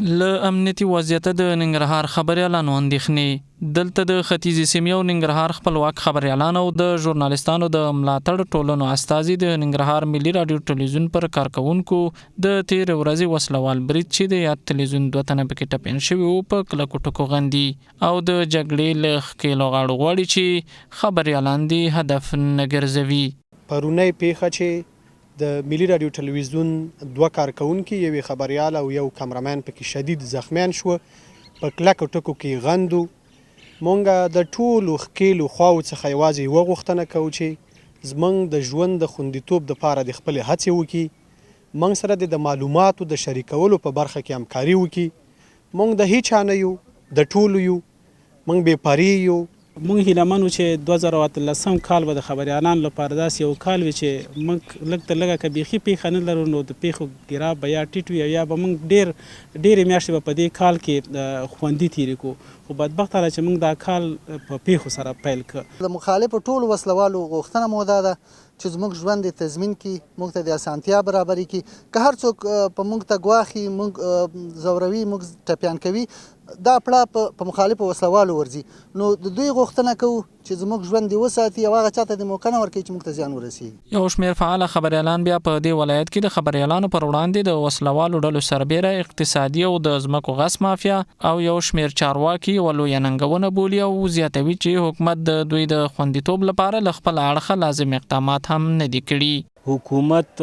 له امنیتي وضعیته د ننګرهار خبریالانو اندېښنې. دلته د ختیځې سیمې او ننګرهار خپلواک خبریالان او د ژورنالیستانو د ملاتړ ټولنو استازي د ننګرهار ملي راډیو ټلویزیون پر کارکوونکو د تېرې ورځې وسلوال برید چې د یاد تلویزیون دوه تنه پکې ټپیان شوي وو، په کلکو ټکو غندي او د جګړې له ښکېلو غاړو غواړي چې خبریالان دې هدف نه ګرځوي. پرونۍ پېښه چې د ملي راډیو ټلویزیون دوه کارکوونکي، یو یې خبریال او یو کمرمین پکې شدید زخمیان شو، په کلکو ټکو کې یې غندو. مونږ د ټولو ښکېلو خواوو څخه یوازې یوه غوښتنه کوو چې زمونږ د ژوند د خوندیتوب دپاره دې خپلې هڅې وکړي، مونږ سره دې د معلوماتو د شریکولو په برخه کې همکاري وکړي. مونږ د هیچا نه یو، د ټولو یو. موږ بې پرې یو. موږ هیله من وو چې 2018 کال به د خبریالانو لپاره داسې یو کال وي چې موږ لږ تر لږه که بیخي پېښه نه لرو نو د پېښو ګراف به یا ټیټ وي او یا به موږ ډېر ډېرې میاشتې به په دې کال کې خوندي تېرې کړو خو بدبختانه چې موږ دا کال په پېښو سره پیل کړ. له مخالفو ټولو وسله والو غوښتنه مو دا ده چې زموږ ژوند دې تضمین کړي، موږ ته دې اسانتیا برابرې کړي، که هر څوک په موږ ته ګواښي، موږ ځوروي، موږ ټپیان کوي، دا پړه په مخالفو وسله والو ورځي، نو د دوی غوښتنه کوو چې زموږ ژوند دې وساتي او هغه چاته دې موقع نه ورکوي چې موږ ته زیان ورسیږي. یو شمېر فعال خبریالان بیا په دې ولایت کې د خبریالانو پر وړاندې د وسله والو ډلو سربېره اقتصادي او د ځمکو غصب مافیا او یو شمېر چارواکي یوه لویه ننګونه بولي او زیاتوي چې حکومت د دوی د خوندیتوب لپاره له خپله اړخه لازم اقدامات هم نه دي کړي. حکومت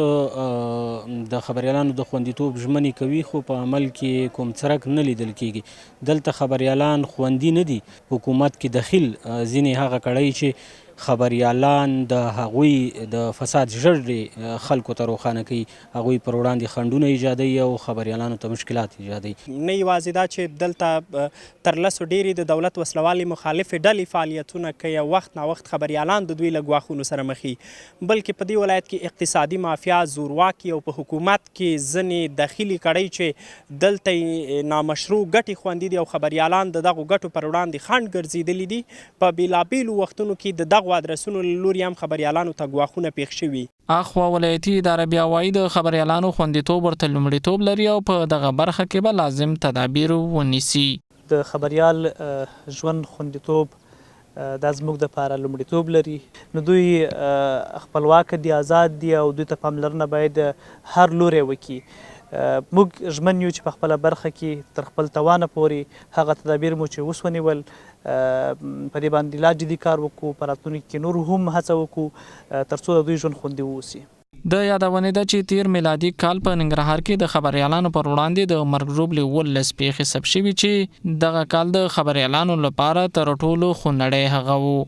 د خبریالانو د خوندیتوب ژمنې کوي خو په عمل کې یې کوم څرک نه لیدل کېږي. دلته خبریالان خوندي نه دي، حکومت کې دخیل ځینې هغه کړۍ چې خبریالان د هغوی د فساد ژړې خلکو ته روښانه کوي، هغوی پر وړاندې خنډونه ایجادوي او خبریالانو ته مشکلات ایجادوي. نه یوازې دا چې دلته تر لسو ډېرې د دولت وسله والې مخالفې ډلې فعالیتونه کوي او وخت ناوخت خبریالان د دوی له ګواښونو سره مخ وي، بلکې په دې ولایت کې اقتصادي مافیا، زورواکي او په حکومت کې ځینې دخیلې کړۍ چې دلته یې نامشروع ګټې خوندي دي او خبریالان د دغو ګټو پر وړاندې خنډ ګرځېدلي دي، په بېلابېلو وختونو کې د دغو ادرسونو له لوري هم خبریالانو ته ګواښونه پېښ شوي. اخوا ولایتي اداره بیا وايي، د خبریالانو خوندیتوب ورته لومړیتوب لري او په دغه برخه کې به لازم تدابیر ونیسي. د خبریال ژوند خوندیتوب دا زموږ دپاره لومړیتوب لري. نو دوی خپلواک دي، ازاد دي او دوی ته پاملرنه باید هر لوری وکړي. موږ ژمن یو چې په خپله برخه کې تر خپل توانه پورې هغه تدابیر مو چې اوس ونیول، په دې باندې لا جدي کار وکړو، په راتلونکي کې نور هم هڅه وکړو ترڅو د دوی ژوند خوندي واوسي. د یادونې ده چې تېر میلادي کال په ننګرهار کې د خبریالانو پر وړاندې د مرګ ژوبلې 17 پېښې ثبت شوي چې دغه کال د خبریالانو لپاره تر ټولو خونړی هغه و.